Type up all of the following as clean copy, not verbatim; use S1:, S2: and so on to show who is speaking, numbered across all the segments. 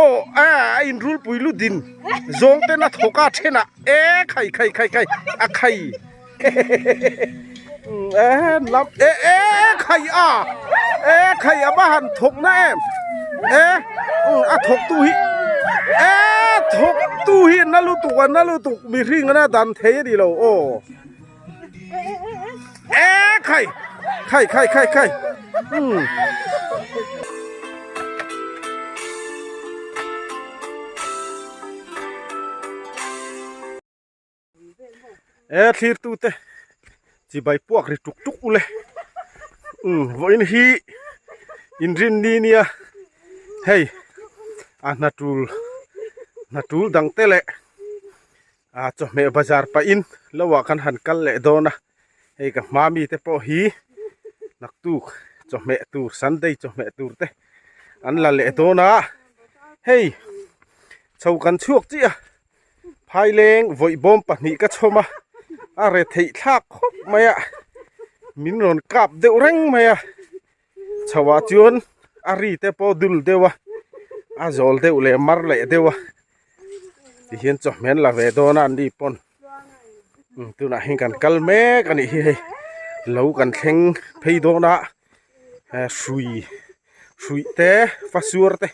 S1: Aw a a in rulpui lu din zawng ten a thawk a then ah e khai khai khai khai a khai e lam e e khai a e khai a va han thawk na em e a thawk tu hi e thawk tu hi na lutuk a na lutuk mihring ana dan thei a ni lo aw. E khai khai khai khai khai um e thlir tu te chibai puak ri tuk tuk ule um vawiin hi inrin ni nia hei a hna tul hna tul dang te leh Ah chawhmeh bazar pahin lo ah kan han kal leh dawn a hei ka hma mi te pawh hi naktuk chawhmeh tur sunday chawhmeh tur te an la leh dawn a hei chho kan chhuak chiah a phaileng vawi bawm pahnih ka chhawm a a re theih thlak khawp mai a min rawn kap deuh reng mai a chho ah chuan a ri te pawh dul deuh a a zawl deuh leh mar leh deuh a tihian chawhmeh an la ve dawn a an ni pawn tunah hian kan kal mek a nih hi hei lo kan thleng phei dawn a hrui hrui te fasuar te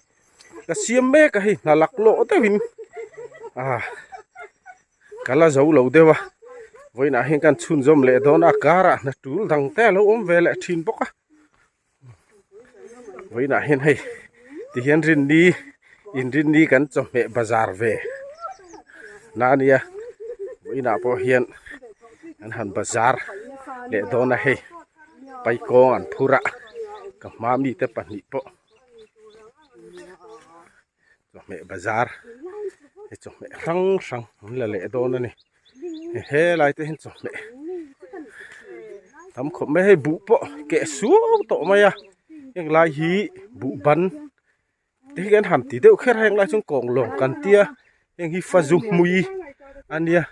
S1: ka siam mek a hei hna laklawh deuhin ah. Ka la zo lo deuh a, vawiinah hian kan chhunzawm leh dawn a, car ah hna tul dang te a lo awm ve leh thin bawk a, vawiinah hian hei tihian rinni inrinni kan chawhmeh bazar ve na a nia vawiinah pawh hian an han bazar leh dawn a hei paikawng an phur a ka hma mite pahnih pawh. Chawhmeh bazar he chawhmeh hrang hrang an la leh dawn a ni helai te hian chawhmeh tam khawp mai a hei buh pawh keh suau tawh mai a heng lai hi buh ban te hi kan han ti deuh kher a heng lai chuan kawng lawng kan tia heng hi fazu hmui a nia.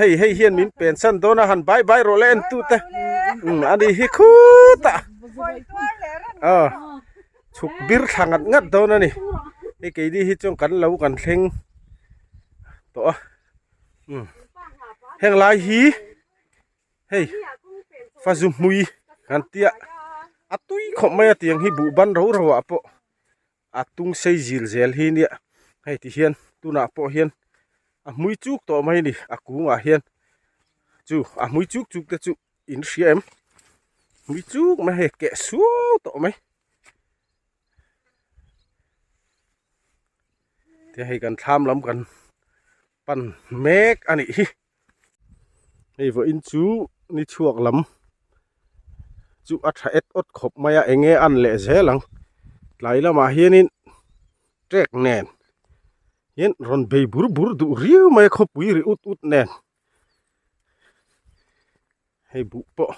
S1: Hei hei hian min pen san dawn a han bai bai rawh le en tu te ani hi khutah aw chhuk bir thla ngat ngat dawn a ni hei keini hi chuan kan lo kan thleng tawh a heng lai hi hei fazu hmui kan tia a tui khawp mai a tiang hi buh ban ro ro ah pawh a tung sei zil zel hi nia hei ti hian tunah pawh hian a hmui chuk tawh mai a ni a kungah hian chu a hmui chuk chuk te chu in hria em hmui chuk mai hei keh suau tawh mai te hei kan thlam lam kan pan mek a nih hi. Hei vawiin chu ni chhuak lam chu a tha et awt khawp mai a eng nge an leh zel ang tlai lamah hianin trek nen hian rawn bei bur bur duh riau mai a khawpui ri ut ut nen hei buh pawh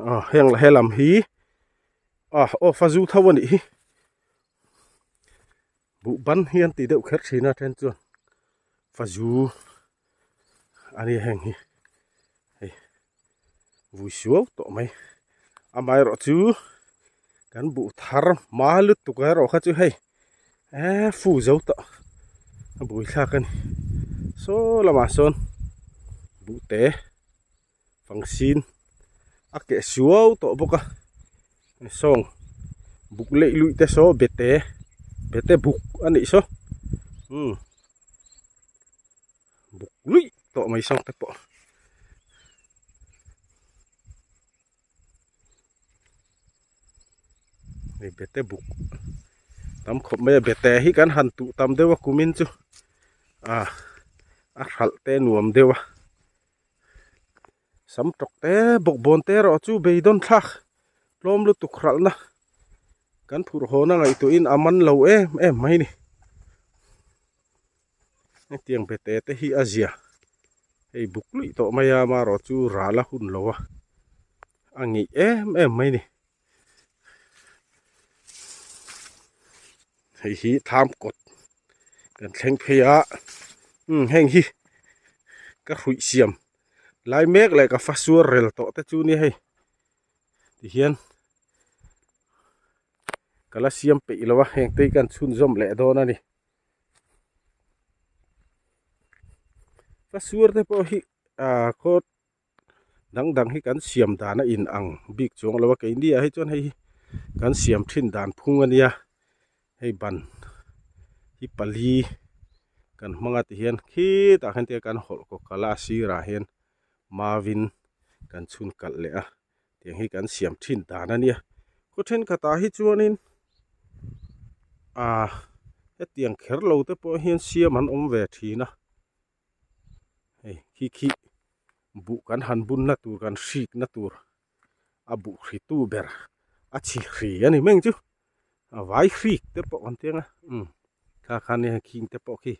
S1: ah heng helam hi ah aw fazu tho a nih hi. Buh ban hi an tih deuh kher thin a then chuan fazu a nia heng hi hei vui suau tawh mai amaherawh chu kan buh thar hma lutuk erawh kha chu hei eee fu zo tawh a bui thlak a ni saw lamah sawn buh te fangsin a keh suau tawh bawk a sawng buk leih luih te saw bete bete buk a nih saw umm buk luih tawh mai sawng te pawh hei bete buk tam khawp mai a bete hi kan han tuh tam deuh a kumin chu ah a hralh te nuam deuh a. Sam tawk te bawk bawn te erawh chu beidawn thlak tlawm lutuk hralhna kan phurh hawn a ngaihtuahin a man lo em em mai a ni. Hetiang be te te hi a zia hei buk luih tawh mai a amaherawh chu ral a hun lo a a ngeih em em mai a ni. Hei hi tham kawt kan thleng phei a umm heng hi ka hruih siam lai mek leh ka fa suar rel tawh te chu nia hei tihian. Ka la siam peih lo a, heng te hi kan chhunzawm leh dawn a ni. Ka suar te pawh hi ah khaw dang dang hi kan siam dan a in ang bik chuang lo a, keini ah hi chuan hei hi kan siam thin dan phung a nia, hei ban hi pali kan hmang a ti hian khitah khian te kan hawlh kawk kalh a, a sirah hian mauvin kan chhun kalh leh a. Tiang hi kan siam thin dan a nia. Khaw thenkhatah hi chuanin ah hetiang kher lo te pawh hian siam an awm ve thin a. Hei khi khi buh kan han bunna tur kan hrikna tur a buh hritu ber a chhi hri a ni meng chu. A vai hrik te pawh kan ti ang a umm kha khan nia khing te pawh khi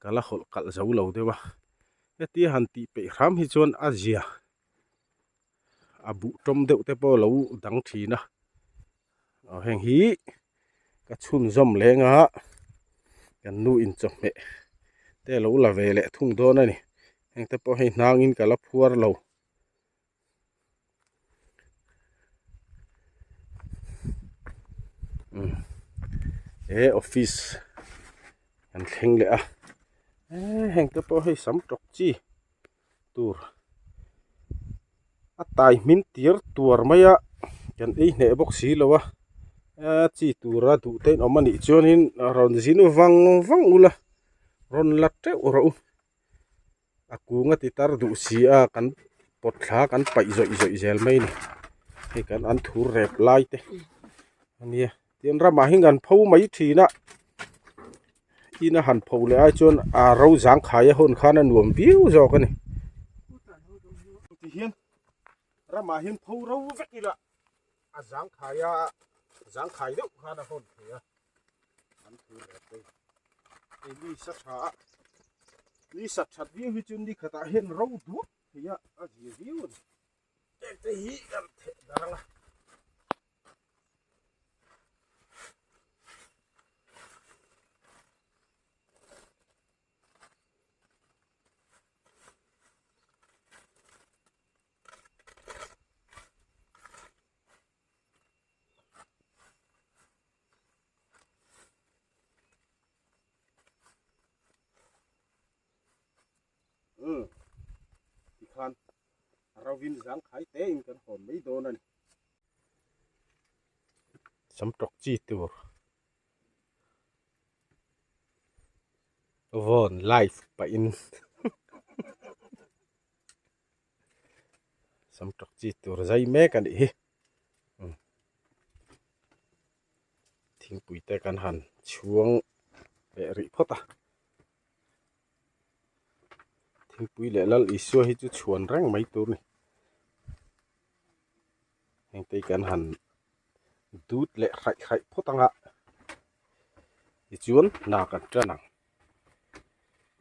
S1: ka la hawlh kalh zo lo deuh a. Hetia han tih peih hram hi chuan a zia. a buh tawm deuh te pawh a lo dang thin a aw heng hi ka chhunzawm leng a kan nu in chawhmeh te a lo la ve leh thung dawn a ni heng te pawh hei hnang in ka la phuar lo. He office kan thleng leh a heng te pawh hei sam tawk chi. tur a tai hmin tir tuar mai a kan ei hneh bawk si lo a chi tura duh te in awm a nih chuanin rawn zin vang vang ula rawn la teuh rawh u a kung a ti tar duh si a kan pawt thla kan paih zawih zawih zel mai a ni hei kan an thur rep lai te a nia. Tin ramah hi kan pho mai thin a, ina han pho leh ai chuan a ro zangkhai a hawn khan a nuam viau zawk a ni. Tihian ramah hian pho ro vek ila a zangkhai a zangkhai deuh khan a hawn thei a, an thu leh phei. Hei ni sa tha a, ni sat that viau hi chu ni khatah hian ro duak thei a, a zia viau a ni. Hengte hi kan theh darh ang a. Umm tikhan rovin zangkhai te in kan hawn mai dawn a ni. Sam tawk chi tur vawn live pah in sam tawk chi tur zai mek a nih hi thingpui te kan han chhuang leh rih phawt a thingpui leh lal Isua hi chu chhuan reng mai tur a ni. Heng te kan han dut leh hraih hraih phawt ang a tichuan hna kan tan ang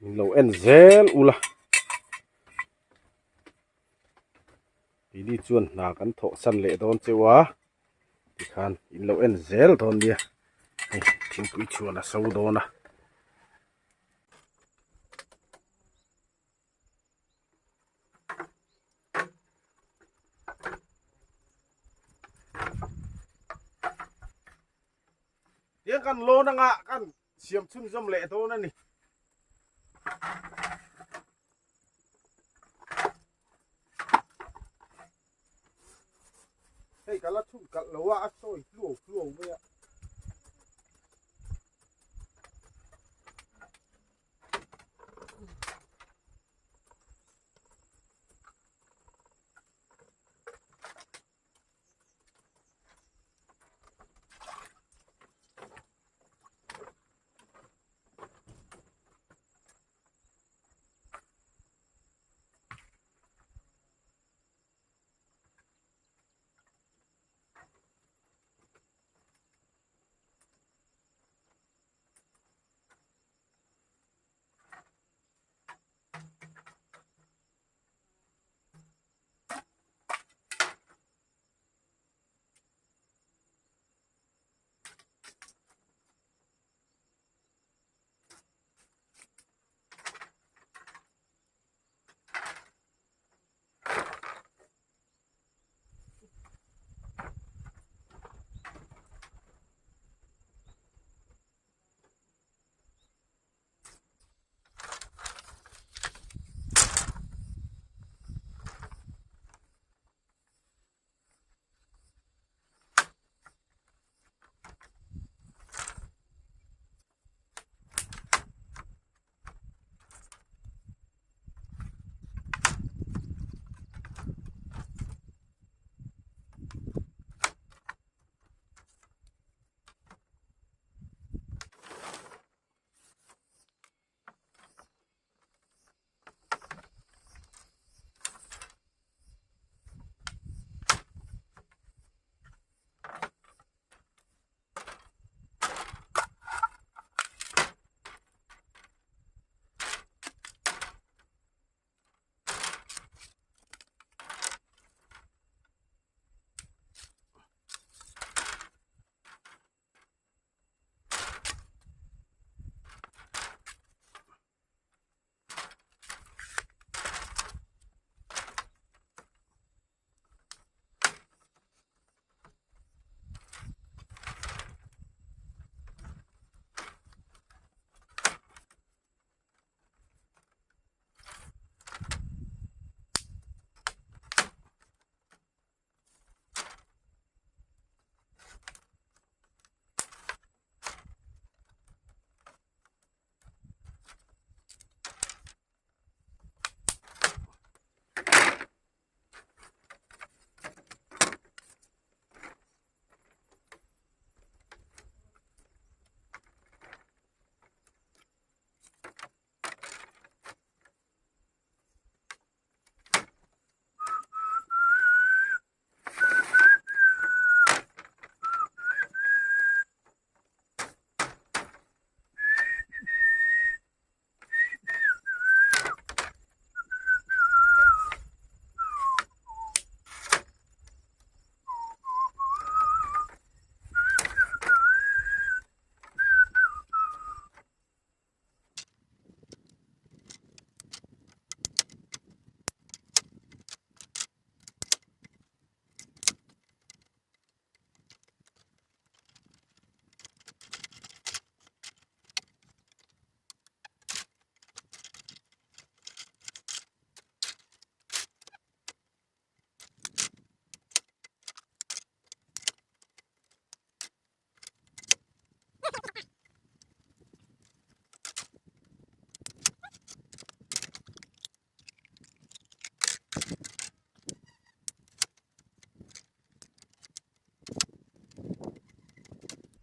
S1: min lo en zel ula keini chuan hna kan thawh san leh dawn cheu a tikhan in lo en zel dawn nia hei thingpui chhuan a so dawn a. Tiang kan lawn anga kan siam chhunzawm leh dawn a ni. Hei ka la chhun kalh lo a, a sawi hluau hluau mai a.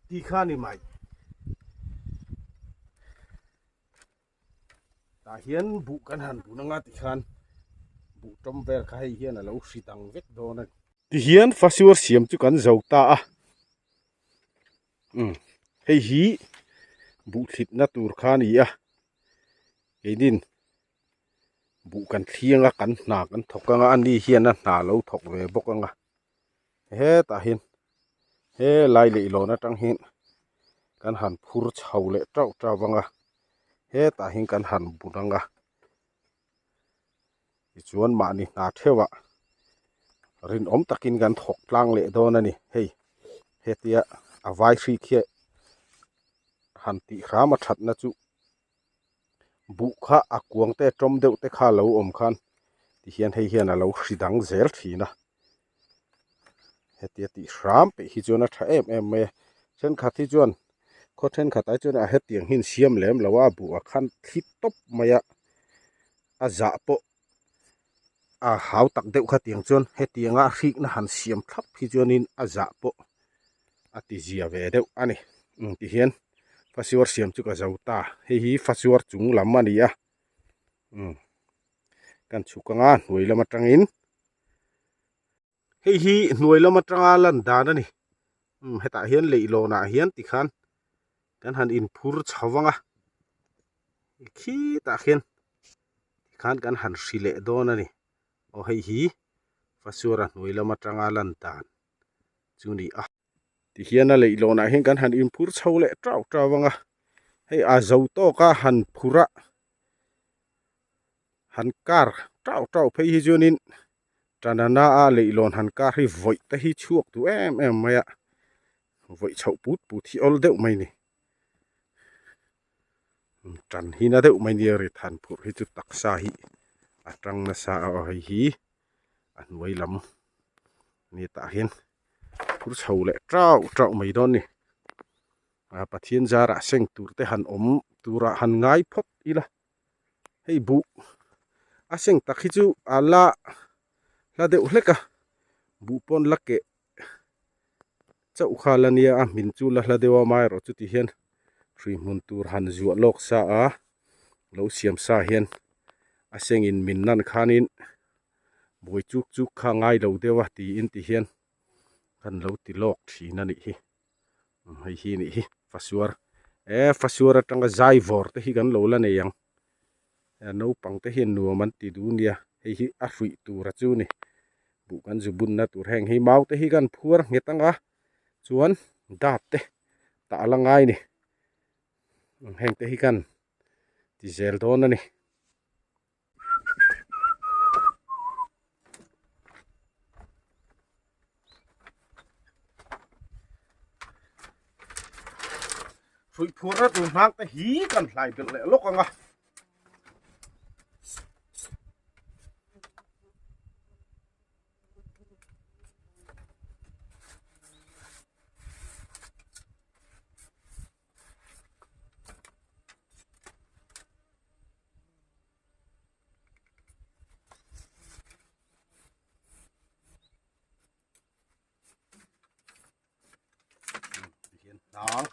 S1: Ti kha ni mai. Tah hian buh kan han bun anga tikhan buh tawm vel kha hei hian a lo hri dang vek dawn a ni. Tihian fasuar siam chu kan zo ta a, umm hei hi buh thlitna tur kha a ni a, keinin buh kan thliang a kan hna kan thawk anga ani hian a hna a lo thawk ve bawk anga hetah hian helai leihlawn atang hian kan han phur chho leh tauh tauh anga hetah hian kan han bun anga tichuan mahni hna theuhah rinawm takin kan thawk tlang leh dawn a ni hei hetia a vai hri khi han tih hram a thatna chu. Buh kha a kuang te tawm deuh te kha a lo awm khan tihian hei hian a lo hri dang zel thin a hetia tih hram peih hi chuan a tha em em mai a thenkhat hi chuan khaw thenkhat ah chuan a hetiang hi an siam lem lo a buh ah khan thli tawp mai a a zah pawh a hau tak deuh kha tiang chuan hetianga a hrikna han siam thlap hi chuanin a zah pawh a ti zia ve deuh a ni tihian fasuar siam chu ka zo ta hei hi fasuar chung lam a ni a umm kan chhuk anga hnuai lam atangin hei hi hnuai lam atanga lan dan a ni umm hetah hian leihlawn ah hian tikhan kan han inphur chho vang a khitah khian tikhan kan han hri leh dawn a ni aw hei hi fasuar a hnuai lam atanga lan dan chu a ni a. Tihian a leihlawnah hian kan han inphur chho leh tau tau ang a, hei a zo tawka han phur a, han kar tau tau phei hi chuanin tanana a leihlawn han kar hi vawih te hi chhuak duh em em mai a, vawih chhoh put put hi awl deuh mai a ni. Tan hi na deuh mai nia rit han phurh hi chu taksa hi a tang nasa a aw hei hi a hnuai lam ni tah hian phur chho leh tau tau mai dawn a ni a Pathian zarah seng tur te han awm turah han ngai phawt ila hei buh a seng tak hi chu a la hla deuh hlek a buh pawn la keh chauh kha la nia a hmin chu la hla deuh a amaherawh chu ti hian hrui hmun tur han zuah lawk sa a lo siam sa hian a sengin min nan khanin buai chuk chuk kha ngai lo deuh a tiin ti hian kan lo ti lawk thin a nih hi hei hi nih hi fasuar e fasuar atanga zai vawr te hi kan lo la nei ang naupang te hian nuam an ti duh nia hei hi a hruih tur a chu ni buh kan zu bunna tur heng hi mau te hi kan phuar nghet anga chuan dap te tah a la ngai ni heng te hi kan ti zel dawn a ni. Hruih phurna tur hnang te hi kan hlai belh leh lawk ang a. Đó.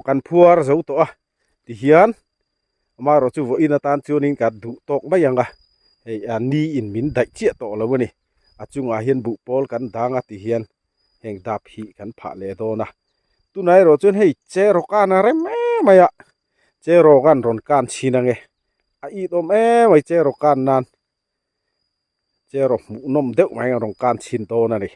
S1: Kan phuar zo tawh a tihian amaherawh chu vawiin atan chuanin ka duh tawk mai ang a hei a ni in min daih chiah tawh lo a ni a chungah hian buhpawl kan dang a tihian heng dap hi kan phah leh dawn a tunah erawh chuan hei cheraw kan a rem em mai a cheraw kan rawn kan chhin ang e a it awm em mai cheraw kan nan cheraw hmuhnawm deuh mai a rawn kan chhin dawn a ni.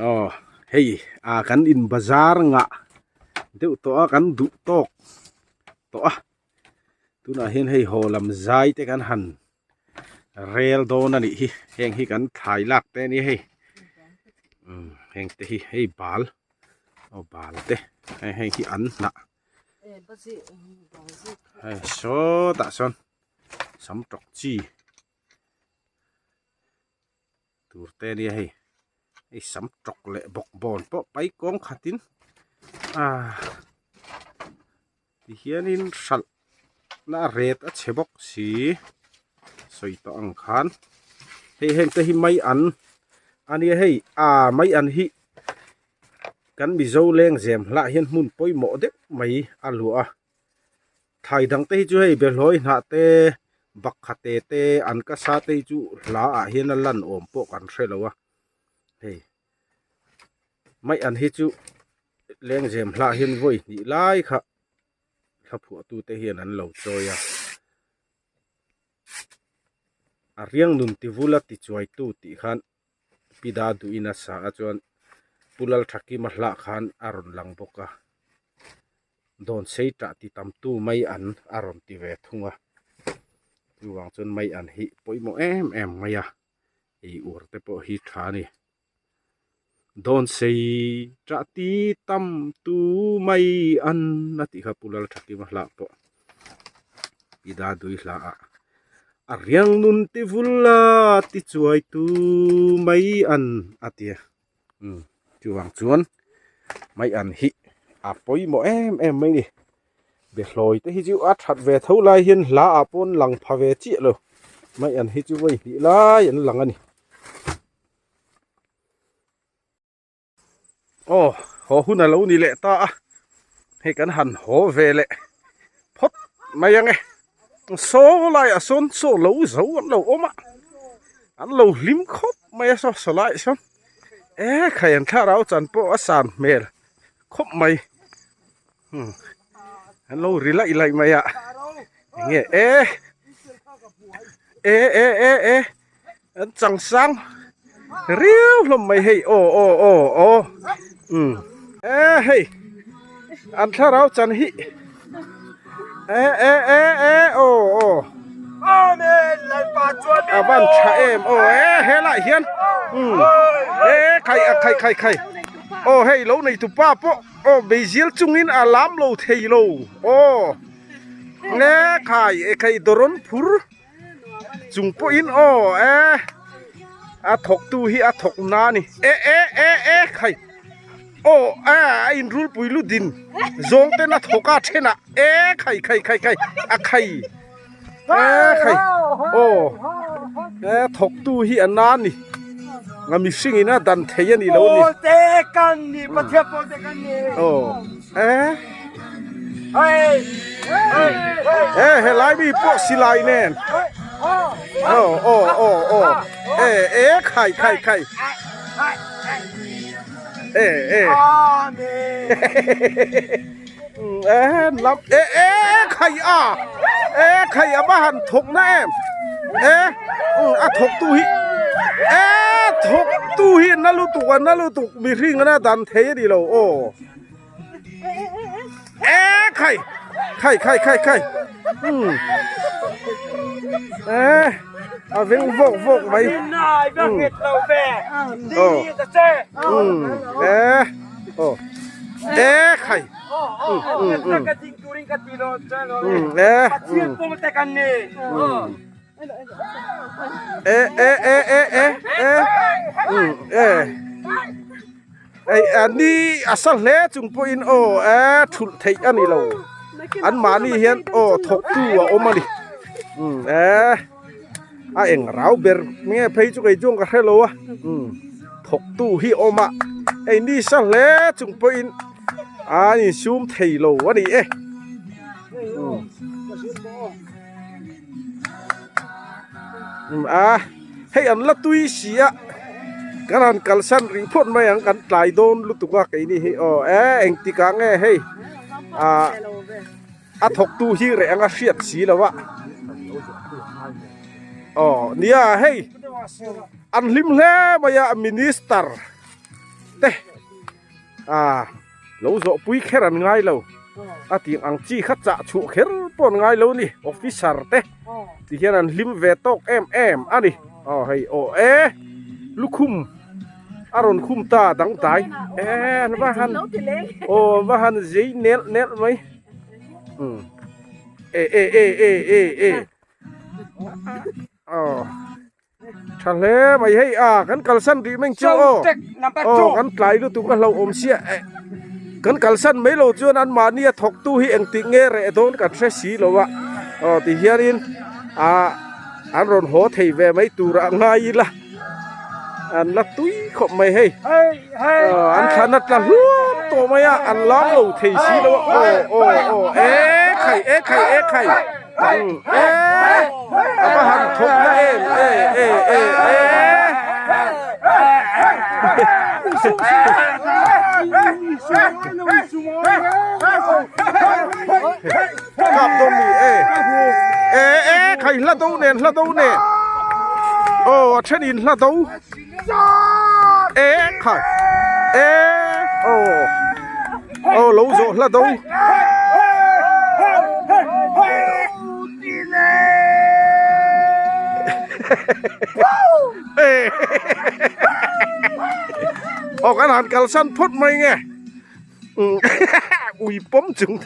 S1: Aw hei ah kan in bazar ngah deuh tawh a kan duh tawk tawh a tunah hian hei haw lam zai te kan han rel dawn a nih hi heng hi kan thlai lak te a ni hei umm heng te hi hei bal aw bal te hei heng hi an hnah hei sawtah sawn sam tawk chi. tur te ania hei hei sam tawk leh bawk bawn pawh pai kawng khatin ah tihianin hralh na a ret a chhe bawk si sawi tawh ang khan hei heng te hi mai an ania hei ah mai an hi kan mizo leng zem hlah hian hmun pawimawh deuh mai a luah a. Thlai dang te hi chu hei behlawi hnah te bakhate te an ka sa te hi chu hla ah hian a lan awm pawh kan hre lo a hei mai an hi chu lengzem hlah hian vawi hnih lai kha thla phuah tu te hian an lo chawi a a riang nun ti vula ti chuai tu tih khan pi da duh in a sa a chuan pu Lalthakima hlah khan a rawn lang bawk a dawn sei tah ti tam tu mai an a rawn ti ve thung a chuvang chuan mai an hi pawimawh em em mai a ei ur te pawh hi tha a ni dawn sei tah ti tam tu mai an a tih kha pu Lalthakima hlah pawh pi da dui hlah ah. A riang nun ti vul a ti chuai tu mai an a ti a umm chuvang chuan mai an hi a pawimawh em em mai a ni behlawi te hi chu a that ve tho lai hian hla ah pawn lang pha ve chiah lo mai an hi chu vawi hnih lai an lang a ni. Aw haw hun a lo ni leh ta a hei kan han haw ve leh phawt mai ang e saw laiah sawn chaw lo zo an lo awm a an lo hlim khawp mai a saw saw laiah sawn e khai an thlarau chan pawh a san hmel khawp mai umm an lo ri laih laih mai a enge e e e e e. An chang sang riau hlawm mai hei aw aw aw aw umm e hei an thlarau chan hi e e e e aw aw a van tha em aw e helai hian umm e khai a khai khai khai aw hei lo nei tu pa pawh aw beizil chungin a lam lo thei lo aw e khai e khai dawrawn phur. Chung pawhin aw e a thawktu hi a thawk na a ni e e e e khai aw e a inrulpui lu din zawng ten a thawk a thenah e khai khai khai khai a khai e khai aw e thawktu hi a na a ni a mihring in a dan thei a ni lo a ni.
S2: Pawl te kan ni Pathian pawl te kan ni.
S1: Aw e. E helai mi pawh silai nen aw aw aw aw e e khai khai khai e e e lam e e khai a e khai a va han thawk na em e a thawk tu hi e thawk tu hi na lutuk a na lutuk mihring a dan thei a ni lo aw. E khai khai khai khai khai um e a veng vawk vawk mai um um e oh e khai um um um um e um e e e e e e um e Hei a ni a sa hle chung pawhin aw e thulh theih a ni lo an mahni hian aw thawktu a awm a ni umm e a eng rau ber nge phei chu kei chuan ka hre lo a umm thawktu hi a awm a hei ni sa hle chung pawhin a insum thei lo a ni e umm umm a. Hei an la tui si a, kan han kalsan rih phawt mai ang kan tlai dawn lutuk a keini hi aw e engtik ah nge hei ah a thawk tu hi reh anga hriat si lo a aw nia hei an hlim hle mai a minister te ah lo zawh pui kher an ngai lo a tih ang chi kha chah chhuah kher pawh an ngai lo a ni officer te ti hian an hlim ve tawk em em a ni aw hei aw e lukhum a rawn khum ta dangdai e an va han aw an va han zei nelh nelh mai umm e e e e e e aw. Tha hle mai hei a kan kalsan rih meng chu aw aw kan tlai lutuk a hlauhawm sia eh kan kalsan mai lo chuan an mahni a thawk tu hi engtik nge reh dawn kan hre si lo a aw ti hianin ah an rawn haw thei ve mai tur a ngai ila an la tui khawp mai hei aw an thlan a tla hluam tawh mai a an lam lo thei si lo a aw aw aw e khai e khai e khai. A va han thawk na em e e e e Kap dawn ni e e e khai hla do nen hla do nen aw a then in hla do e khai e aw Aw lo zawh hla do. Aw kan han kalsan phawt mai nge. Ui pawm chung.